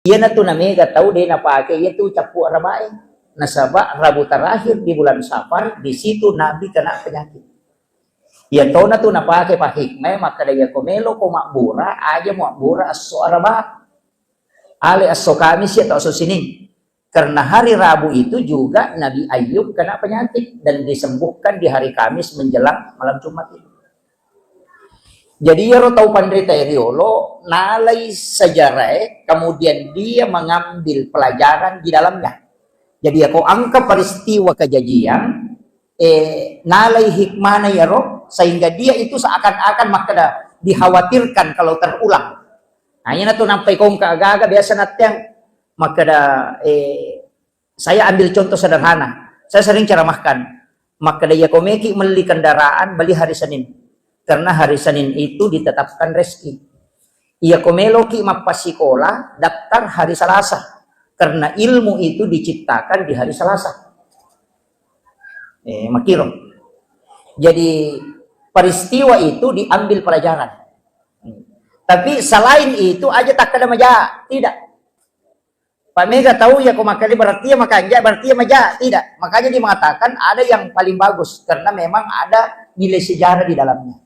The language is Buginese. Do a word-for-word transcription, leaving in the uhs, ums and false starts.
Iyanatu namega tau de napake iyatu cappu arabae. Nasaba Rabu terakhir di bulan Safar, di situ Nabi kena penyakit. Iya tona tu napake pahikmai makkeda, iyako melo ko mabbura, aja mabbura esso araba. Ale esso Kamis atau esso Senin. Karena hari Rabu itu juga Nabi Ayub kena penyakit dan disembuhkan di hari Kamis menjelang malam Jumat itu. Jadi iyaro tau panrita riolo nalai sejarah, kemudian dia mengambil pelajaran di dalamnya. Jadi yako engka peristiwa kejadian, eh, nalai hikmana iyaro sehingga dia itu seakan-akan makkeda dikhawatirkan kalau terulang. Nah, iyana tu nampai kongka agaga biasa natteang makkeda, eh, saya ambil contoh sederhana. Saya sering ceramahkan. Makkeda, iyako meki melli kendaraan, beli hari Senin. Karena hari Senin itu ditetapkan rezeki. Iyako meloki mappasikola, daftar hari Selasa. Karena ilmu itu diciptakan di hari Selasa. Eh, makiro. Jadi peristiwa itu diambil pelajaran. Tapi selain itu aja takkeda maja, tidak. Pak mega tahu ya, kok makanya berarti ya makanja, berarti ya maja, tidak. Makanya dia mengatakan ada yang paling bagus karena memang ada nilai sejarah di dalamnya.